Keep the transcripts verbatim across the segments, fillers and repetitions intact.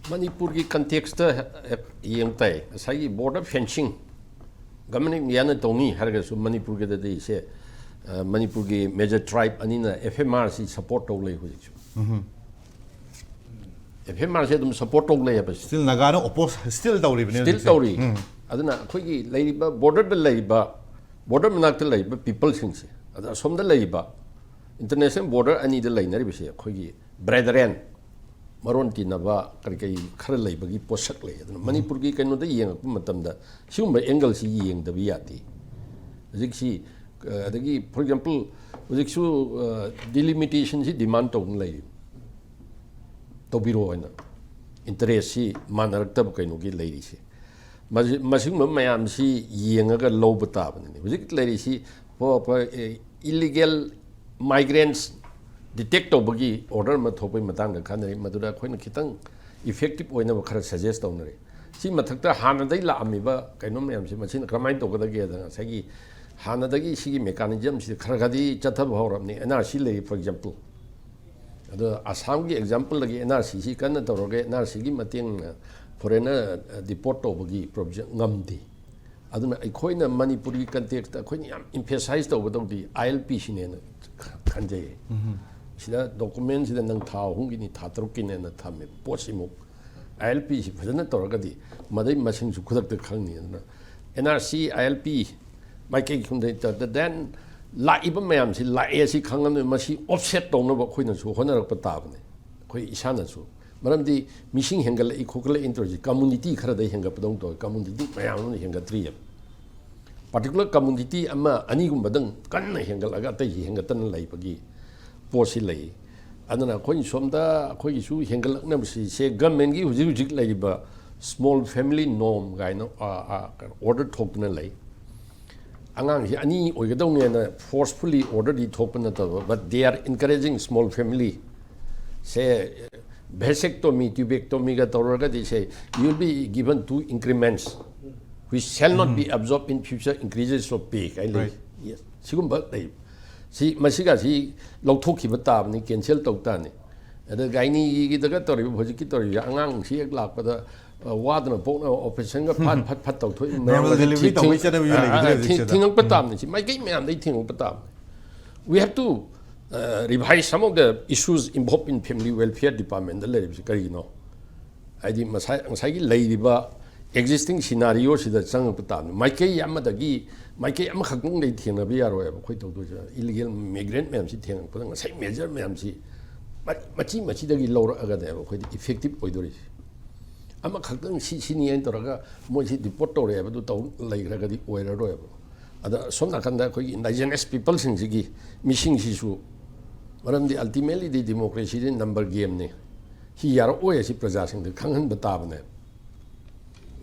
ꯃꯅꯤꯄꯨꯔꯒꯤ ꯀꯟꯇꯦꯛꯁꯇ ꯌꯦꯡ ꯇꯥꯏ, ꯉꯁꯥꯏꯒꯤ ꯕꯣꯔꯗꯔ ꯐꯦꯟꯁꯤꯡ ꯒꯃꯦꯟ ꯑꯣꯐ ꯏꯟꯗꯤꯌꯥꯅ ꯇꯧꯅꯤ ꯍꯥꯏꯔꯒꯁꯨ, ꯃꯅꯤꯄꯨꯔꯒꯤꯗꯗꯤ ꯁꯦ, ꯑ, ꯃꯅꯤꯄꯨꯔꯒꯤ ꯃꯦꯖꯔ ꯇ꯭ꯔꯥꯏꯕ ꯑꯅꯤꯅ ꯑꯦꯐ ꯑꯦꯝ ꯑꯥꯔꯁꯤ ꯁꯄꯣꯔꯠ ꯇꯧ ꯂꯩ ꯍꯧꯖꯤꯛꯁꯨ꯫ ꯑꯦꯐ ꯑꯦꯝ ꯑꯥꯔꯁꯤ ꯑꯗꯨꯝ ꯁꯄꯣꯔꯠ ꯇꯧ ꯂꯩ ꯍꯥꯏꯕꯁꯤ꯫ ꯁ꯭ꯇꯤꯜ ꯅꯥꯒꯥꯅ ꯑꯣꯄꯣꯁ ꯁ꯭ꯇꯤꯜ ꯇꯧꯔꯤꯕꯅꯦ ꯁ꯭ꯇꯤꯜ ꯍꯧꯖꯤꯛꯁꯦ꯫ ꯇꯧꯔꯤ꯫ ꯎꯝ. ꯑꯗꯨꯅ ꯑꯩꯈꯣꯏꯒꯤ ꯂꯩꯔꯤꯕ ꯕꯣꯔꯗꯔꯗ ꯂꯩꯔꯤꯕ, ꯕꯣꯔꯗꯔ ꯃꯅꯥꯛꯇ ꯂꯩꯔꯤꯕ ꯄꯤꯄꯜꯁꯤꯡꯁꯦ, ꯑꯗ ꯑꯁꯣꯝꯗ ꯂꯩꯔꯤꯕ, ꯏꯟꯇꯔꯅꯦꯁꯅꯦꯜ ꯕꯣꯔꯗꯔ ꯑꯅꯤꯗ ꯂꯩꯅꯔꯤꯕꯁꯦ, ꯑꯩꯈꯣꯏꯒꯤ ꯕ꯭ꯔꯦꯗꯔꯦꯟ, ꯃꯔꯣꯟ ꯇꯤꯟꯅꯕ ꯀꯔꯤ ꯀꯔꯤ ꯈꯔ ꯂꯩꯕꯒꯤ ꯄꯣꯠꯁꯛ ꯂꯩ꯫ ꯑꯗꯨꯅ ꯃꯅꯤꯄꯨꯔꯒꯤ ꯀꯩꯅꯣꯗ ꯌꯦꯡꯉꯛꯄ ꯃꯇꯝꯗ ꯁꯤꯒꯨꯝꯕ ꯑꯦꯡꯒꯜꯁꯤ ꯌꯦꯡꯗꯕ ꯌꯥꯗꯦ꯫ ꯍꯧꯖꯤꯛꯁꯤ, ꯑ, ꯑꯗꯒꯤ, for example, ꯍꯧꯖꯤꯛꯁꯨ, ꯑ, ꯗꯤꯂꯤꯃꯤꯇꯦꯁꯟꯁꯤ ꯗꯤꯃꯥꯟ ꯇꯧꯗꯨꯅ ꯂꯩꯔꯤ, ꯇꯧꯕꯤꯔꯛꯑꯣ ꯍꯥꯏꯅ꯫ ꯏꯟꯇꯔꯦꯁꯁꯤ ꯃꯥꯟꯅꯔꯛꯇꯕ ꯀꯩꯅꯣꯒꯤ ꯂꯩꯔꯤꯁꯦ꯫ ꯃꯁꯤ-, ꯃꯁꯤꯒꯨꯝꯕ ꯃꯌꯥꯝꯁꯤ ꯌꯦꯡꯉꯒ ꯂꯧꯕ ꯇꯥꯕꯅꯤꯅꯦ꯫ ꯍꯧꯖꯤꯛ ꯂꯩꯔꯤꯁꯤ ꯏꯂꯤꯒꯦꯜ ꯃꯥꯏꯒ꯭ꯔꯦꯟꯁ ꯗꯤꯇꯦꯛ ꯇꯧꯕꯒꯤ ꯑꯣꯔꯗꯔ ꯑꯃ ꯊꯣꯛꯄꯒꯤ ꯃꯇꯥꯡꯗ ꯈꯟꯅꯔꯤ, ꯃꯗꯨꯗ ꯑꯩꯈꯣꯏꯅ ꯈꯤꯇꯪ ꯏꯐꯦꯛꯇꯤꯞ ꯑꯣꯏꯅꯕ ꯈꯔ ꯁꯖꯦꯁ ꯇꯧꯅꯔꯤ꯫ ꯁꯤ ꯃꯊꯛꯇ ꯍꯥꯟꯅꯗꯒꯤ ꯂꯥꯛꯑꯝꯃꯤꯕ ꯀꯩꯅꯣ ꯃꯌꯥꯝꯁꯤ, ꯃꯁꯤꯅ ꯀꯔꯝꯍꯥꯏꯅ ꯇꯧꯒꯗꯒꯦꯗ, ꯉꯁꯥꯏꯒꯤ ꯍꯥꯟꯅꯗꯒꯤ ꯁꯤꯒꯤ ꯃꯦꯀꯥꯅꯤꯖꯝꯁꯤꯗ ꯈꯔ ꯈꯔꯗꯤ ꯆꯠꯊꯕ ꯍꯧꯔꯕꯅꯤ꯫ ꯑꯦꯟ ꯑꯥꯔ ꯁꯤ ꯂꯩꯔꯤ, for example꯫ ꯑꯗꯣ ꯑꯁꯥꯝꯒꯤ ꯑꯦꯛꯖꯥꯝꯄꯜꯗꯒꯤ ꯑꯦꯟ ꯑꯥꯔ ꯁꯤꯁꯤ ꯀꯟꯅ ꯇꯧꯔꯒ ꯑꯦꯟ ꯑꯥꯔ ꯁꯤꯒꯤ ꯃꯇꯦꯡꯅ ꯐꯣꯔꯦꯟꯅꯔ ꯗꯤꯄꯣꯔꯠ ꯇꯧꯕꯒꯤ ꯄ꯭ꯔꯣꯕꯤꯖꯟ ꯉꯝꯗꯦ꯫ ꯑꯗꯨꯅ ꯑꯩꯈꯣꯏꯅ ꯃꯅꯤꯄꯨꯔꯒꯤ ꯀꯟꯇꯦꯛꯁꯇ ꯑꯩꯈꯣꯏꯅ ꯌꯥꯝ ꯏꯝꯐꯦꯁꯥꯏꯁ ꯇꯧꯒꯗꯧꯗꯤ ꯑꯥꯏ ꯑꯦꯜ ꯄꯤꯁꯤꯅꯦꯅ ꯈꯟꯖꯩꯌꯦ꯫ ꯁꯤꯗ ꯗꯣꯀꯨꯃꯦꯟꯁꯤꯗ ꯅꯪ ꯊꯥ ꯑꯍꯨꯝꯒꯤꯅꯤ, ꯊꯥ ꯇꯔꯨꯛꯀꯤꯅꯦꯅ ꯊꯝꯃꯦ ꯄꯣꯠꯁꯤꯃꯨꯛ꯫ ꯑꯥꯏ ꯑꯦꯜ ꯄꯤꯁꯤ ꯐꯖꯅ ꯇꯧꯔꯒꯗꯤ ꯃꯗꯩ ꯃꯁꯤꯡꯁꯨ ꯈꯨꯗꯛꯇ ꯈꯪꯅꯤ꯫ ꯑꯗꯨꯅ and R C, I L P ꯃꯥꯏꯀꯩ ꯈꯨꯝꯗꯩ ꯇꯧꯗ, then ꯂꯥꯛꯏꯕ ꯃꯌꯥꯝꯁꯤ ꯂꯥꯛꯑꯦ ꯁꯤ ꯈꯪꯉꯕꯅꯤꯅ ꯃꯁꯤ ꯑꯣꯐꯁꯦꯠ ꯇꯧꯅꯕ ꯑꯩꯈꯣꯏꯅꯁꯨ ꯍꯣꯠꯅꯔꯛꯄ ꯇꯥꯕꯅꯤ, ꯑꯩꯈꯣꯏ ꯏꯁꯥꯅꯁꯨ꯫ ꯃꯔꯝꯗꯤ ꯃꯤꯁꯤꯡ ꯍꯦꯟꯒꯠꯂꯛꯏ ꯈꯣꯠꯀꯠꯂꯛꯏꯅ ꯇꯧꯔꯤꯁꯤ ꯀꯝꯃꯨꯅꯤꯇꯤ ꯈꯔꯗꯩ ꯍꯦꯟꯒꯠꯄꯗꯧꯅ ꯇꯧꯋꯤ, ꯀꯝꯃꯨꯅꯤꯇꯤ ꯃꯌꯥꯝ ꯑꯃꯅ ꯍꯦꯟꯒꯠꯇ꯭ꯔꯤꯑꯕ꯫ ꯄꯥꯔꯇꯤꯀꯨꯂꯔ ꯀꯝꯃꯨꯅꯤꯇꯤ ꯑꯃ ꯑꯅꯤꯒꯨꯝꯕꯗꯪ ꯀꯟꯅ ꯍꯦꯟꯒꯠꯂꯒ ꯑꯇꯩꯁꯤ ꯍꯦꯟꯒꯠꯇꯅ ꯂꯩꯕꯒꯤ ꯄꯣꯠꯁꯤ ꯂꯩ꯫ ꯑꯗꯨꯅ ꯑꯩꯈꯣꯏꯅ ꯁꯣꯝꯗ ꯑꯩꯈꯣꯏꯒꯤꯁꯨ ꯍꯦꯟꯒꯠꯂꯛꯅꯕꯁꯤ, ꯁꯦ ꯒꯃꯦꯟꯒꯤ ꯍꯧꯖꯤꯛ ꯍꯧꯖꯤꯛ ꯂꯩꯔꯤꯕ ꯁ꯭ꯃꯣꯜ ꯐꯦꯃꯤꯂꯤ ꯅꯣꯔꯝ ꯀꯥꯏꯅ, ꯑ, ꯑ, ꯀꯩꯅꯣ, ꯑꯣꯔꯗꯔ ꯊꯣꯛꯇꯨꯅ ꯂꯩ꯫ ꯑꯉꯥꯡꯁꯤ ꯑꯅꯤ ꯑꯣꯏꯒꯗꯧꯅꯦꯅ ꯐꯣꯔꯁꯐꯨꯜꯂꯤ ꯑꯣꯔꯗꯔꯗꯤ ꯊꯣꯛꯄ ꯅꯠꯇꯕ, but they are encouraging small family꯫ ꯁꯦ ꯚꯦꯁꯦꯛꯇꯣꯃꯤ, ꯇ꯭ꯌꯨꯕꯦꯛꯇꯣꯃꯤꯒ ꯇꯧꯔꯒꯗꯤ, ꯁꯦ, you will be given two increments which shall not be absorbed in future increases of pay ꯀꯥꯏꯅ ꯂꯩ꯫ Right. Yes. ꯁꯤꯒꯨꯝꯕ ꯂꯩ꯫ ꯁꯤ, ꯃꯁꯤꯒꯁꯤ ꯂꯧꯊꯣꯛꯈꯤꯕ ꯇꯥꯕꯅꯤ, ꯀꯦꯟꯁꯦꯜ ꯇꯧ ꯇꯥꯅꯤ꯫ ꯑꯗ ꯒꯥꯏꯅꯤꯒꯤꯗꯒ ꯇꯧꯔꯤꯕ, ꯍꯧꯖꯤꯛꯀꯤ ꯇꯧꯔꯤꯕ ꯑꯉꯥꯡꯁꯤ ꯍꯦꯛ ꯂꯥꯛꯄꯗ, ꯑ, ꯋꯥꯗꯅ ꯄꯣꯛꯅ ꯑꯣꯄꯔꯦꯁꯟꯒ ꯐꯠ ꯐꯠ ꯐꯠ ꯇꯧꯊꯣꯛꯏ꯫ Normal delivery ꯇꯧꯕꯩ ꯆꯠꯅꯕꯤꯁꯨ ꯂꯩꯈꯤꯗ꯭ꯔꯦ ꯍꯧꯖꯤꯛꯁꯤꯗ꯫ ꯊꯤꯡꯉꯛꯄ ꯇꯥꯕꯅꯤ꯫ ꯁꯤ ꯃꯥꯏꯀꯩ ꯃꯌꯥꯝꯗꯒꯤ ꯊꯤꯡꯉꯛꯄ ꯇꯥꯕꯅꯤ꯫ We have to, uh, revise some of the issues involved in family welfare department ꯗ ꯂꯩꯔꯤꯕꯁꯤ ꯀꯔꯤꯒꯤꯅꯣ? ꯍꯥꯏꯗꯤ ꯃꯁꯥ-, ꯉꯁꯥꯏꯒꯤ ꯂꯩꯔꯤꯕ existing scenario ꯁꯤꯗ ꯆꯪꯉꯛꯄ ꯇꯥꯕꯅꯤ꯫ ꯃꯥꯏꯀꯩ ꯑꯃꯗꯒꯤ, ꯃꯥꯏꯀꯩ ꯑꯃꯈꯛꯇꯪꯗꯒꯤ ꯊꯦꯡꯅꯕ ꯌꯥꯔꯣꯏꯕ ꯑꯩꯈꯣꯏ ꯇꯧꯗꯣꯏꯁꯦ꯫ Illegal migrant ꯃꯌꯥꯝꯁꯤ ꯊꯦꯡꯉꯛꯄꯗ ꯉꯁꯥꯏ measure ꯃꯌꯥꯝꯁꯤ ꯃ-, ꯃꯆꯤ ꯃꯆꯤꯗꯒꯤ ꯂꯧꯔꯛꯑꯒꯅꯦꯕ ꯑꯩꯈꯣꯏꯗꯤ effective ꯑꯣꯏꯗꯣꯔꯤꯁꯦ꯫ ꯑꯃꯈꯛꯇꯪ ꯁꯤ ꯁꯤꯅꯤ ꯍꯥꯏꯅ ꯇꯧꯔꯒ ꯃꯣꯏꯁꯤ deport ꯇꯧꯔꯦ ꯍꯥꯏꯕꯗꯨ ꯇꯧ ꯂꯩꯈ꯭ꯔꯒꯗꯤ ꯑꯣꯏꯔꯔꯣꯏꯕ꯫ ꯑꯗ ꯁꯣꯝ ꯅꯥꯀꯟꯗ ꯑꯩꯈꯣꯏꯒꯤ indigenous people ꯁꯤꯡꯁꯤꯒꯤ ꯃꯤꯁꯤꯡꯁꯤꯁꯨ, ꯃꯔꯝꯗꯤ ultimately ꯗꯤ democracy ꯗꯤ number game ꯅꯤ꯫ ꯁꯤ ꯌꯥꯔꯛꯑꯣꯏ ꯑꯁꯤ ꯄ꯭ꯔꯖꯥꯁꯤꯡꯗ ꯈꯪꯍꯟꯕ ꯇꯥꯕꯅꯦꯕ꯫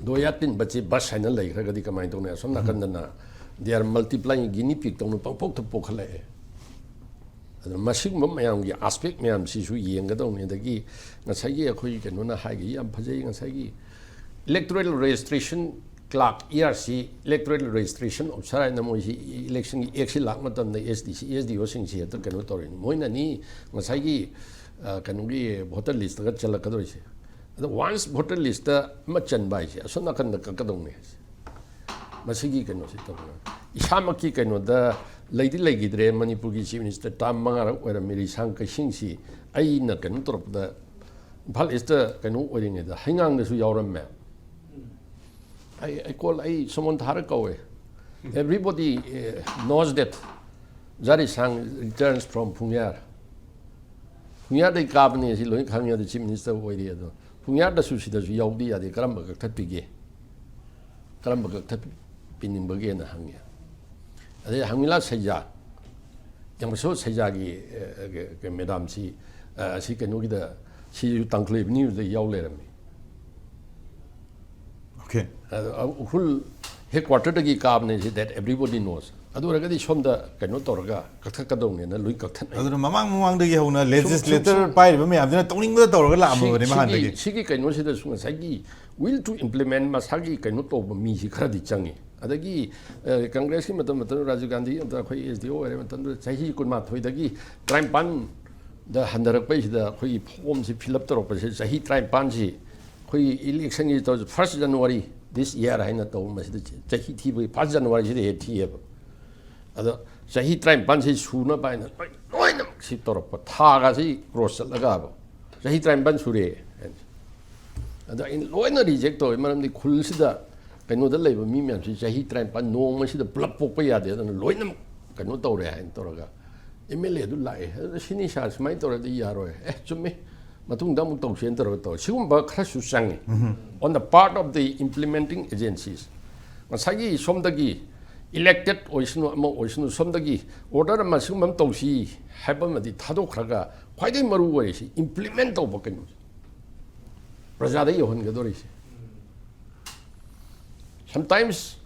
ꯗꯣꯌꯥ ꯇꯤꯟꯕ ꯆꯦ ꯕꯁ ꯍꯥꯏꯅ ꯂꯩꯈ꯭ꯔꯒꯗꯤ ꯀꯃꯥꯏꯅ ꯇꯧꯅꯤ? ꯑꯁꯣꯝ ꯅꯥꯀꯟꯗꯅ they are multiplying, guinea pig ꯇꯧꯅ ꯄꯪꯄꯣꯛꯇ ꯄꯣꯛꯈꯠꯂꯛꯑꯦ꯫ ꯑꯗꯨꯅ ꯃꯁꯤꯒꯨꯝꯕ ꯃꯌꯥꯝꯒꯤ aspect ꯃꯌꯥꯝꯁꯤꯁꯨ ꯌꯦꯡꯒꯗꯧꯅꯤ꯫ ꯑꯗꯒꯤ ꯉꯁꯥꯏꯒꯤ ꯑꯩꯈꯣꯏ ꯀꯩꯅꯣꯅ ꯍꯥꯏꯈꯤ, ꯌꯥꯝ ꯐꯖꯩ, ꯉꯁꯥꯏꯒꯤ electoral registration clerk, E R C, electoral registration officer ꯍꯥꯏꯅ ꯃꯣꯏꯁꯤ election ꯒꯤ act ꯁꯤ ꯂꯥꯛꯄ ꯃꯇꯝꯗ S D C, S D O ꯁꯤꯡꯁꯤ ꯍꯦꯛꯇ ꯀꯩꯅꯣ ꯇꯧꯔꯤꯅꯤ꯫ ꯃꯣꯏꯅꯅꯤ ꯉꯁꯥꯏꯒꯤ, ꯑ, ꯀꯩꯅꯣꯒꯤ voter list ꯇꯒ ꯆꯜꯂꯛꯀꯗꯧꯔꯤꯁꯦ꯫ ꯑꯗꯣ once voter list ꯇ ꯑꯃ ꯆꯟꯕ ꯍꯥꯏꯁꯦ ꯑꯁꯣꯝ ꯅꯥꯀꯟꯗ ꯀꯛꯀꯗꯧꯅꯤ ꯍꯥꯏꯁꯦ꯫ ꯃꯁꯤꯒꯤ ꯀꯩꯅꯣꯁꯤ ꯇꯧꯕ꯫ ꯏꯁꯥꯃꯛꯀꯤ ꯀꯩꯅꯣꯗ ꯂꯩꯗꯤ ꯂꯩꯈꯤꯗ꯭ꯔꯦ, ꯃꯅꯤꯄꯨꯔꯒꯤ chief minister term ꯃꯉꯥꯔꯛ ꯑꯣꯏꯔꯝꯃꯤ, ꯔꯤꯁꯥꯡ ꯀꯩꯁꯤꯡꯁꯤ ꯑꯩꯅ ꯀꯩꯅꯣ ꯇꯧꯔꯛꯄꯗ, ꯏꯝꯐꯥꯜ East ꯇ ꯀꯩꯅꯣ ꯑꯣꯏꯔꯤꯉꯩꯗ ꯍꯩꯉꯥꯡꯗꯁꯨ ꯌꯥꯎꯔꯝꯃꯦ꯫ ꯑꯩ, ꯑꯩ call, ꯑꯩ ꯁꯣꯃꯣꯟ ꯊꯥꯔ ꯀꯧꯋꯦ꯫ Everybody, eh, knows that ꯖꯥꯔꯤꯁꯥꯡ returns from ꯐꯨꯡꯌꯥꯔ꯫ ꯐꯨꯡꯌꯥꯔꯗꯩ ꯀꯥꯕꯅꯦ ꯁꯤ ꯂꯣꯏ ꯈꯪꯉꯦ꯫ ꯑꯗꯨ chief minister ꯑꯣꯏꯔꯤ꯫ ꯑꯗꯣ ꯐꯨꯡꯌꯥꯔꯗꯁꯨ ꯁꯤꯗꯁꯨ ꯌꯥꯎꯗꯤ ꯌꯥꯗꯦ꯫ ꯀꯔꯝꯕ ꯀꯛꯊꯠꯄꯤꯒꯦ? ꯀꯔꯝꯕ ꯀꯛꯊꯠꯄꯤꯅꯤꯡꯕꯒꯦꯅ ꯍꯪꯉꯦ꯫ ꯑꯗꯩ ꯍꯪꯃꯤꯂꯥ ꯁꯩꯖꯥ, ꯌꯥꯝꯕꯁꯣ ꯁꯩꯖꯥꯒꯤ, ꯑ, ꯑ, ꯃꯦꯗꯥꯝꯁꯤ, ꯑ, ꯑꯁꯤ ꯀꯩꯅꯣꯒꯤꯗ, ꯁꯤꯁꯨ ꯇꯥꯡꯈꯨꯜ ꯑꯦꯚꯦꯅ꯭ꯌꯨꯗ ꯌꯥꯎ ꯂꯩꯔꯝꯃꯤ꯫ Okay. ꯑꯗꯣ ꯎꯈ꯭ꯔꯨꯜ headquarter ꯗꯒꯤ ꯀꯥꯕꯅꯦ ꯁꯤ, that everybody knows꯫ ꯑꯗꯨ ꯑꯣꯏꯔꯒꯗꯤ ꯁꯣꯝꯗ ꯀꯩꯅꯣ ꯇꯧꯔꯒ ꯀꯛꯊꯠꯀꯗꯧꯅꯦꯅ ꯂꯣꯏ ꯀꯛꯊꯠꯅꯩ꯫ ꯑꯗꯨꯅ ꯃꯃꯥꯡ ꯃꯃꯥꯡꯗꯒꯤ ꯍꯧꯅ legislator ꯄꯥꯏꯔꯤꯕ ꯃꯌꯥꯝꯗꯨꯅ ꯇꯧꯅꯤꯡꯕꯗ ꯇꯧꯔꯒ ꯂꯥꯛꯑꯝꯃꯕꯅꯦ ꯁꯤ-, ꯃꯍꯥꯟꯗꯒꯤ꯫ ꯁꯤꯒꯤ, ꯁꯤꯒꯤ ꯀꯩꯅꯣꯁꯤꯗꯁꯨ ꯉꯁꯥꯏꯒꯤ will to implement ꯃꯁꯥꯒꯤ ꯀꯩꯅꯣ ꯇꯧꯕ ꯃꯤꯁꯤ ꯈꯔꯗꯤ ꯆꯪꯉꯤ꯫ ꯑꯗꯒꯤ, ꯑ, ꯀꯪꯒ꯭ꯔꯦꯁꯀꯤ ꯃꯇꯝ, ꯃꯇꯝꯗ ꯔꯥꯖꯤꯕ ꯒꯥꯟꯙꯤ ꯑꯗ ꯑꯩꯈꯣꯏ S D O ꯑꯣꯏꯔꯦ ꯃꯇꯝꯗꯨꯗ ꯆꯍꯤ ꯀꯨꯟꯃꯥꯊꯣꯏꯗꯒꯤ ꯇꯔꯥꯅꯤꯄꯥꯟ ꯗ ꯍꯟꯊꯔꯛꯄꯩꯁꯤꯗ ꯑꯩꯈꯣꯏꯒꯤ ꯐꯣꯝꯁꯤ ꯐꯤꯜ ꯑꯞ ꯇꯧꯔꯛꯄꯁꯦ ꯆꯍꯤ ꯇꯔꯥꯅꯤꯄꯥꯟꯁꯤ ꯑꯩꯈꯣꯏꯒꯤ ꯏꯂꯦꯛꯁꯟꯒꯤ ꯇꯧꯔꯁꯨ first January this year ꯍꯥꯏꯅ ꯇꯧꯕ, ꯃꯁꯤꯗ ꯆꯍꯤ ꯊꯤꯕꯒꯤ first Januaryꯁꯤꯗ ꯍꯦꯛ ꯊꯤꯑꯕ꯫ ꯑꯗꯣ ꯆꯍꯤ ꯇꯔꯥꯅꯤꯄꯥꯟꯁꯤ ꯁꯨꯅꯕ ꯍꯥꯏꯅ ꯂꯣꯏ ꯂꯣꯏꯅꯃꯛ ꯁꯤ ꯇꯧꯔꯛꯄ, ꯊꯥꯒꯁꯤ ꯀ꯭ꯔꯣꯁ ꯆꯠꯂꯒꯕ ꯆꯍꯤ ꯇꯔꯥꯅꯤꯄꯥꯟ ꯁꯨꯔꯦ꯫ ꯑꯗꯣ ꯑꯩꯅ ꯂꯣꯏꯅ ꯔꯤꯖꯦꯛ ꯇꯧꯋꯦ, ꯃꯔꯝꯗꯤ ꯈꯨꯜꯁꯤꯗ ꯀꯩꯅꯣꯗ ꯂꯩꯕ ꯃꯤ ꯃꯌꯥꯝꯁꯤ ꯆꯍꯤ ꯇꯔꯥꯅꯤꯄꯥꯟ ꯅꯣꯡꯃꯁꯤꯗ ꯄꯨꯂꯞ ꯄꯣꯛꯄ ꯌꯥꯗꯦ, ꯑꯗꯨꯅ ꯂꯣꯏꯅꯃꯛ ꯀꯩꯅꯣ ꯇꯧꯔꯦ ꯍꯥꯏꯅ ꯇꯧꯔꯒ ꯑꯦꯝ ꯑꯦꯜ ꯑꯦꯗꯨ ꯂꯥꯛꯑꯦ꯫ ꯑꯗꯨꯗ ꯁꯤꯅꯤ ꯁꯥꯔ, ꯁꯨꯃꯥꯏꯅ ꯇꯧꯔꯗꯤ ꯌꯥꯔꯣꯏ, ꯑꯦ ꯆꯨꯝꯃꯤ, ꯃꯇꯨꯡꯗ ꯑꯃꯨꯛ ꯇꯧꯁꯦꯅ ꯇꯧꯔꯒ ꯇꯧꯋꯦ꯫ ꯁꯤꯒꯨꯝꯕ ꯈꯔꯁꯨ ꯆꯪꯉꯤ on the part of the implementing agencies꯫ ꯉꯁꯥꯏꯒꯤ ꯁꯣꯝꯗꯒꯤ ꯏꯂꯦꯛꯇꯦꯠ ꯑꯣꯏꯁꯅꯨ ꯑꯃ ꯑꯣꯏꯁꯅꯨ, ꯁꯣꯝꯗꯒꯤ ꯑꯣꯔꯗꯔ ꯑꯃ ꯁꯤꯒꯨꯝꯕ ꯑꯃ ꯇꯧꯁꯤ ꯍꯥꯏꯕ ꯑꯃꯗꯤ ꯊꯥꯗꯣꯛꯈ꯭ꯔꯒ ꯈ꯭ꯋꯥꯏꯗꯒꯤ ꯃꯔꯨ ꯑꯣꯏꯔꯤꯁꯤ ꯏꯝꯄ꯭ꯂꯤꯃꯦꯟ ꯇꯧꯕ ꯀꯩꯅꯣꯁꯦ ꯄ꯭ꯔꯖꯥꯗ ꯌꯧꯍꯟꯒꯗꯧꯔꯤꯁꯦ꯫ Sometimes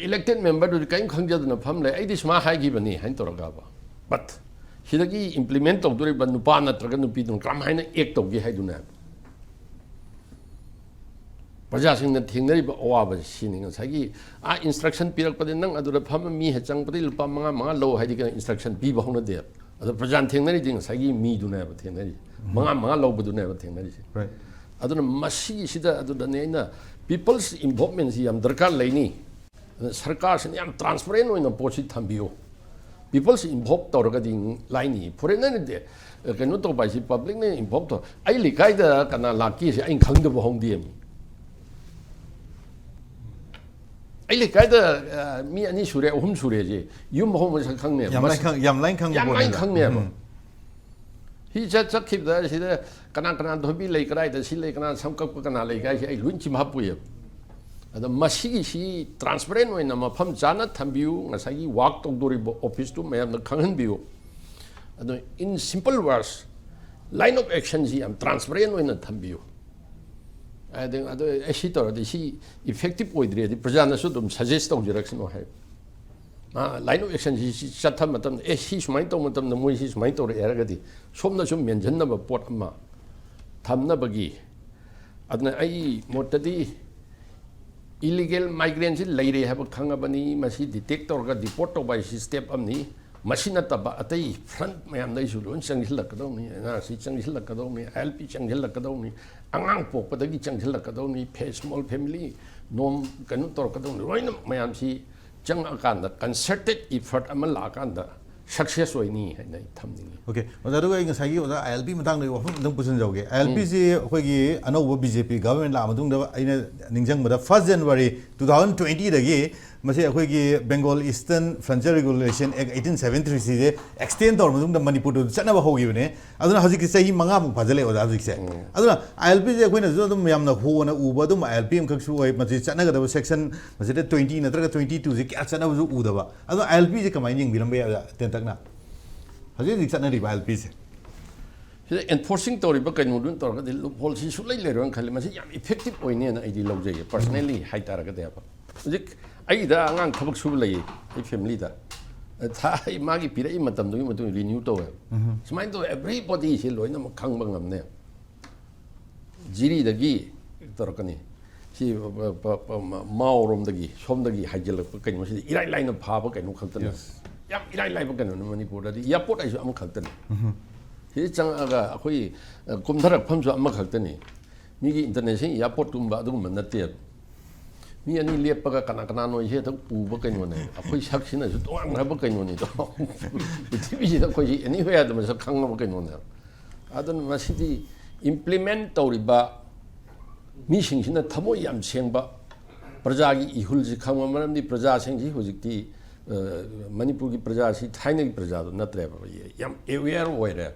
elected memberꯗꯨꯗꯤ ꯀꯔꯤꯝ ꯈꯪꯖꯗꯅ ꯐꯝ ꯂꯩ, "ꯑꯩꯗꯤ ꯁꯨꯃꯥꯏꯅ ꯍꯥꯏꯈꯤꯕꯅꯤ" ꯍꯥꯏꯅ ꯇꯧꯔꯒꯕ꯫ But ꯁꯤꯗꯒꯤ ꯏꯝꯄ꯭ꯂꯤꯃꯦꯟ ꯇꯧꯗꯣꯔꯤꯕ ꯅꯨꯄꯥ ꯅꯠꯇ꯭ꯔꯒ ꯅꯨꯄꯤꯗꯨꯅ ꯀꯔꯝꯍꯥꯏꯅ ꯑꯦꯛ ꯇꯧꯒꯦ ꯍꯥꯏꯗꯨꯅꯦꯕ꯫ ꯄ꯭ꯔꯖꯥꯁꯤꯡꯅ ꯊꯦꯡꯅꯔꯤꯕ ꯑꯋꯥꯕꯁꯤ ꯁꯤꯅꯤ꯫ ꯉꯁꯥꯏꯒꯤ ꯑꯥ ꯏꯟꯁꯇ꯭ꯔꯛꯁꯟ ꯄꯤꯔꯛꯄꯗ ꯅꯪ ꯑꯗꯨꯗ ꯐꯝꯕ ꯃꯤ ꯍꯦꯛ ꯆꯪꯉꯛꯄꯗꯒꯤ ꯂꯨꯄꯥ ꯃꯉꯥ ꯃꯉꯥ ꯂꯧ ꯍꯥꯏꯗꯤ ꯀꯩꯅꯣ ꯏꯟꯁꯇ꯭ꯔꯛꯁꯟ ꯄꯤꯕ ꯍꯧꯅꯗꯦꯕ꯫ ꯑꯗꯣ ꯄ꯭ꯔꯖꯥꯅ ꯊꯦꯡꯅꯔꯤꯗꯤ ꯉꯁꯥꯏꯒꯤ ꯃꯤꯗꯨꯅꯦꯕ ꯊꯦꯡꯅꯔꯤꯁꯦ, ꯃꯉꯥ ꯃꯉꯥ ꯂꯧꯕꯗꯨꯅꯦꯕ ꯊꯦꯡꯅꯔꯤꯁꯦ꯫ Right. ꯑꯗꯨꯅ ꯃꯁꯤꯒꯤꯁꯤꯗ ꯑꯗꯨꯗꯅꯦ ꯑꯩꯅ people's involvementꯁꯤ ꯌꯥꯝ ꯗꯔꯀꯥꯔ ꯂꯩꯅꯤ꯫ ꯑꯗꯨꯅ ꯁꯔꯀꯥꯔꯁꯤꯅ ꯌꯥꯝ transparent ꯑꯣꯏꯅ ꯄꯣꯠꯁꯤ ꯊꯝꯕꯤꯌꯨ꯫ People's involve ꯇꯧꯔꯒꯗꯤ ꯂꯥꯏꯅꯤ꯫ Foreignꯅꯗꯤ ꯀꯩꯅꯣ ꯇꯧꯕ ꯍꯥꯏꯁꯤ publicꯅ involve ꯇꯧ꯫ ꯑꯩ ꯂꯩꯀꯥꯏꯗ ꯀꯅꯥ ꯂꯥꯛꯀꯦꯁꯦ ꯑꯩꯅ ꯈꯪꯗꯕ ꯍꯧꯅꯗꯦ꯫ ꯑꯩ ꯂꯩꯀꯥꯏꯗ ꯑ, ꯃꯤ ꯑꯅꯤ ꯁꯨꯔꯦ, ꯑꯍꯨꯝ ꯁꯨꯔꯦꯁꯦ, ꯌꯨꯝ ꯍꯧꯕ ꯃꯁꯛ ꯈꯪꯅꯦꯕ꯫ ꯌꯥꯝ ꯂꯥꯏ ꯃꯁꯤ- ꯈꯪ- ꯌꯥꯝ ꯂꯥꯏ ꯈꯪꯕ ꯌꯥꯝ ꯂꯥꯏ ꯄꯣꯠꯅꯤꯗ꯫ ꯈꯪꯅꯦꯕ꯫ ꯎꯝ꯫ ꯁꯤ ꯆꯠ ꯆꯠꯈꯤꯕꯗ ꯁꯤꯗ ꯀꯅꯥ ꯀꯅꯥ ꯙꯣꯕꯤ ꯂꯩ, ꯀꯗꯥꯏꯗ ꯁꯤ ꯂꯩ, ꯀꯅꯥ ꯁꯝ ꯀꯛꯄ ꯀꯅꯥ ꯂꯩ ꯀꯥꯏꯁꯦ ꯑꯩ ꯂꯣꯏ ꯆꯤꯝꯐꯥ ꯄꯨꯏꯌꯦꯕ꯫ ꯑꯗꯣ ꯃꯁꯤꯒꯤꯁꯤ transparent ꯑꯣꯏꯅ ꯃꯐꯝ ꯆꯥꯅ ꯊꯝꯕꯤꯌꯨ, ꯉꯁꯥꯏꯒꯤ work ꯇꯧꯗꯣꯔꯤꯕ officeꯇꯨ ꯃꯌꯥꯝꯗ ꯈꯪꯍꯟꯕꯤꯌꯨ꯫ ꯑꯗꯣ in simple words, line of actionꯁꯤ ꯌꯥꯝ transparent ꯑꯣꯏꯅ ꯊꯝꯕꯤꯌꯨ꯫ ꯑꯗꯨ ꯑꯗꯨ ꯑꯦ ꯁꯤ ꯇꯧꯔꯗꯤ ꯁꯤ effective ꯑꯣꯏꯗ꯭ꯔꯦꯗꯤ ꯄ꯭ꯔꯖꯥꯅꯁꯨ ꯑꯗꯨꯝ suggest ꯇꯧꯖꯔꯛꯁꯅꯨ ꯍꯥꯏꯕ꯫ ꯑꯥ, line of actionꯁꯤ ꯁꯤ ꯆꯠꯊꯕ ꯃꯇꯝꯗ ꯑꯦ ꯁꯤ ꯁꯨꯃꯥꯏꯅ ꯇꯧꯕ ꯃꯇꯝꯗ ꯃꯣꯏ ꯁꯤ ꯁꯨꯃꯥꯏꯅ ꯇꯧꯔꯛꯑꯦ ꯍꯥꯏꯔꯒꯗꯤ ꯁꯣꯝꯗꯁꯨ ꯃꯦꯟꯁꯤꯟꯅꯕ ꯄꯣꯠ ꯑꯃ ꯊꯝꯅꯕꯒꯤ꯫ ꯑꯗꯨꯅ ꯑꯩ ꯃꯣꯠꯇꯗꯤ illegal migrantꯁꯤ ꯂꯩꯔꯦ ꯍꯥꯏꯕ ꯈꯪꯉꯕꯅꯤ, ꯃꯁꯤ detect ꯇꯧꯔꯒ deport ꯇꯧꯕ ꯍꯥꯏꯁꯤ step ꯑꯃꯅꯤ꯫ ꯃꯁꯤ ꯅꯠꯇꯕ ꯑꯇꯩ ꯐ꯭ꯔꯟꯠ ꯃꯌꯥꯝꯗꯩꯁꯨ ꯂꯣꯏ ꯆꯪꯁꯤꯜꯂꯛꯀꯗꯧꯅꯤ, and R C ꯆꯪꯁꯤꯜꯂꯛꯀꯗꯧꯅꯤ, I L P ꯆꯪꯁꯤꯜꯂꯛꯀꯗꯧꯅꯤ, ꯑꯉꯥꯡ ꯄꯣꯛꯄꯗꯒꯤ ꯆꯪꯁꯤꯜꯂꯛꯀꯗꯧꯅꯤ, ꯐꯦ ꯁ꯭ꯃꯣꯜ ꯐꯦꯃꯤꯂꯤ ꯅꯣꯝ ꯀꯩꯅꯣ ꯇꯧꯔꯛꯀꯗꯧꯅꯤ, ꯂꯣꯏꯅꯃꯛ ꯃꯌꯥꯝꯁꯤ ꯆꯪꯉꯛꯑꯀꯥꯟꯗ ꯀꯟꯁꯔꯇꯦꯠ ꯏꯐꯔꯠ ꯑꯃ ꯂꯥꯛꯑꯀꯥꯟꯗ ꯁꯛꯁꯦꯁ ꯑꯣꯏꯅꯤ ꯍꯥꯏꯅ ꯑꯩ ꯊꯝꯅꯤꯡꯉꯤ꯫ ꯑꯣꯀꯦ ꯑꯣꯖꯥ, ꯑꯗꯨꯒ ꯑꯩ ꯉꯁꯥꯏꯒꯤ ꯑꯣꯖꯥ ꯑꯥꯏ ꯑꯦꯜ ꯄꯤ ꯃꯇꯥꯡꯗ ꯑꯩ ꯋꯥꯐꯝ ꯑꯝꯇꯪ ꯄꯨꯁꯤꯟꯖꯍꯧꯒꯦ꯫ ꯑꯥꯏ ꯑꯦꯜ ꯄꯤꯁꯤ ꯑꯩꯈꯣꯏꯒꯤ ꯑꯅꯧꯕ ꯕꯤ ꯖꯦ ꯄꯤ ꯒꯚꯔꯟꯃꯦꯟ ꯂꯥꯛꯑ ꯃꯇꯨꯡꯗ ꯑꯩꯅ ꯅꯤꯡꯁꯤꯡꯕꯗ ꯐꯥꯔꯁ ꯖꯅꯋꯥꯔꯤ ꯇꯨ ꯊꯥꯎꯖꯟ ꯇ꯭ꯋꯦꯟꯇꯤꯗꯒꯤ ꯃꯁꯤ ꯑꯩꯈꯣꯏꯒꯤ Bengal Eastern Frontier Regulation Act eighteen seventy three ꯁꯤꯁꯦ ꯑꯦꯛꯁꯇꯦꯟ ꯇꯧꯔ ꯃꯇꯨꯡꯗ ꯃꯅꯤꯄꯨꯔꯗ ꯆꯠꯅꯕ ꯍꯧꯈꯤꯕꯅꯦ꯫ ꯑꯗꯨꯅ ꯍꯧꯖꯤꯛꯀꯤ ꯆꯍꯤ ꯃꯉꯥꯃꯨꯛ ꯐꯥꯖꯤꯜꯂꯛꯑꯦ ꯑꯣꯖꯥ ꯍꯧꯖꯤꯛꯁꯦ꯫ ꯑꯗꯨꯅ ꯑꯥꯏ ꯑꯦꯜ ꯄꯤꯁꯦ ꯑꯩꯈꯣꯏꯅꯁꯨ ꯑꯗꯨꯝ ꯌꯥꯝꯅ ꯍꯣꯅ ꯎꯕ ꯑꯗꯨꯝ ꯑꯥꯏ ꯑꯦꯜ ꯄꯤ ꯑꯃꯈꯛꯁꯨ ꯑꯣꯏ, ꯃꯁꯤ ꯆꯠꯅꯒꯗꯕ ꯁꯦꯛꯁꯟ ꯃꯁꯤꯗ ꯇ꯭ꯋꯦꯟꯇꯤ ꯅꯠꯇ꯭ꯔꯒ ꯇ꯭ꯋꯦꯟꯇꯤ ꯇꯨꯁꯦ ꯀꯌꯥ ꯆꯠꯅꯕꯁꯨ ꯎꯗꯕ꯫ ꯑꯗꯣ ꯑꯥꯏ ꯑꯦꯜ ꯄꯤꯁꯦ ꯀꯃꯥꯏꯅ ꯌꯦꯡꯕꯤꯔꯝꯕ ꯌꯥꯏ ꯑꯣꯖꯥ ꯇꯦꯟꯇꯛꯅ? ꯍꯧꯖꯤꯛ ꯍꯧꯖꯤꯛ ꯆꯠꯅꯔꯤꯕ ꯑꯥꯏ ꯑꯦꯜ ꯄꯤꯁꯦ꯫ ꯁꯤꯗ ꯑꯦꯟꯐꯣꯔꯁꯤꯡ ꯇꯧꯔꯤꯕ ꯀꯩꯅꯣꯗꯨꯅ ꯇꯧꯔꯒꯗꯤ ꯂꯨꯞ ꯍꯣꯜꯁꯤ ꯁꯨꯡꯂꯩ ꯂꯩꯔꯣꯏꯅ ꯈꯜꯂꯤ꯫ ꯃꯁꯤ ꯌꯥꯝ ꯏꯐꯦꯛꯇꯤꯞ ꯑꯣꯏꯅꯦꯅ ꯑꯩꯗꯤ ꯂꯧꯖꯩꯌꯦ, ꯄꯔꯁꯅꯦꯜꯂꯤ ꯍꯥꯏꯇꯥꯔꯒꯗꯤ ꯍꯥꯏꯕ꯫ ꯍꯧꯖꯤꯛ ꯑꯩꯒꯤꯗ ꯑꯉꯥꯡ ꯊꯕꯛ ꯁꯨꯕ ꯂꯩꯌꯦ, ꯑꯩ ꯐꯦꯃꯤꯂꯤꯗ꯫ ꯊꯥ ꯑꯩ ꯃꯥꯒꯤ ꯄꯤꯔꯛꯏ ꯃꯇꯝꯗꯨꯒꯤ ꯃꯇꯨꯡ ꯔꯤꯅ꯭ꯌꯨ ꯇꯧꯋꯦꯕ꯫ ꯁꯨꯃꯥꯏꯅ ꯇꯧꯋꯦ, ꯑꯦꯕ꯭ꯔꯤꯕꯣꯗꯤꯁꯤ ꯂꯣꯏꯅꯃꯛ ꯈꯪꯕ ꯉꯝꯅꯦ꯫ ꯖꯤꯔꯤꯗꯒꯤ ꯇꯧꯔꯛꯀꯅꯤ꯫ ꯁꯤ ꯄ- ꯄ- ꯄ- ꯃ- ꯃꯥꯎꯔꯣꯝꯗꯒꯤ, ꯁꯣꯝꯗꯒꯤ ꯍꯥꯏꯖꯤꯜꯂꯛꯄ ꯀꯩꯅꯣꯁꯤꯗꯤ ꯏꯔꯥꯏ ꯂꯥꯏꯅ ꯐꯥꯕ ꯀꯩꯅꯣ ꯈꯛꯇꯅꯤ꯫ Yes. ꯌꯥꯝ ꯏꯔꯥꯏ ꯂꯥꯏꯕ ꯀꯩꯅꯣꯅꯤ ꯃꯅꯤꯄꯨꯔꯗꯗꯤ꯫ ꯑꯦꯌꯥꯔꯄꯣꯔꯠ ꯍꯥꯏꯁꯨ ꯑꯃꯈꯛꯇꯅꯤ꯫ ꯁꯤꯗ ꯆꯪꯉꯛꯑꯒ ꯑꯩꯈꯣꯏ, ꯑ, ꯀꯨꯝꯊꯔꯛꯐꯝꯁꯨ ꯑꯃꯈꯛꯇꯅꯤ꯫ ꯃꯤꯒꯤ ꯏꯟꯇꯔꯅꯦꯁꯅꯦꯜ ꯑꯦꯌꯥꯔꯄꯣꯔꯠꯀꯨꯝꯕ ꯑꯗꯨꯒꯨꯝꯕ ꯅꯠꯇꯦꯕ꯫ ꯃꯤ ꯑꯅꯤ ꯂꯦꯞꯄꯒ ꯀꯅꯥ ꯀꯅꯥꯅꯣ ꯍꯦꯛꯇ ꯎꯕ ꯀꯩꯅꯣꯅꯦ꯫ ꯑꯩꯈꯣꯏ ꯁꯛꯁꯤꯅꯁꯨ ꯇꯣꯉꯥꯟꯈ꯭ꯔꯕ ꯀꯩꯅꯣꯅꯤꯗꯣ꯫ ꯄ꯭ꯔꯤꯊꯤꯕꯤꯁꯤꯗ ꯑꯩꯈꯣꯏꯁꯤ ꯑꯦꯅꯤꯋꯦꯌꯔꯗ ꯃꯁꯛ ꯈꯪꯉꯕ ꯀꯩꯅꯣꯅꯦꯕ꯫ ꯑꯗꯨꯅ ꯃꯁꯤꯗꯤ ꯏꯝꯄ꯭ꯂꯤꯃꯦꯟ ꯇꯧꯔꯤꯕ ꯃꯤꯁꯤꯡꯁꯤꯅ ꯊꯃꯣꯏ ꯌꯥꯝ ꯁꯦꯡꯕ, ꯄ꯭ꯔꯖꯥꯒꯤ ꯏꯍꯨꯜꯁꯤ ꯈꯪꯕ꯫ ꯃꯔꯝꯗꯤ ꯄ꯭ꯔꯖꯥꯁꯤꯡꯁꯤ ꯍꯧꯖꯤꯛꯇꯤ, ꯑ, ꯃꯅꯤꯄꯨꯔꯒꯤ ꯄ꯭ꯔꯖꯥꯁꯤ ꯊꯥꯏꯅꯒꯤ ꯄ꯭ꯔꯖꯥꯗꯨ ꯅꯠꯇ꯭ꯔꯦꯕ, ꯌꯥꯝ ꯑꯦꯋꯦꯌꯔ ꯑꯣꯏꯔꯦ꯫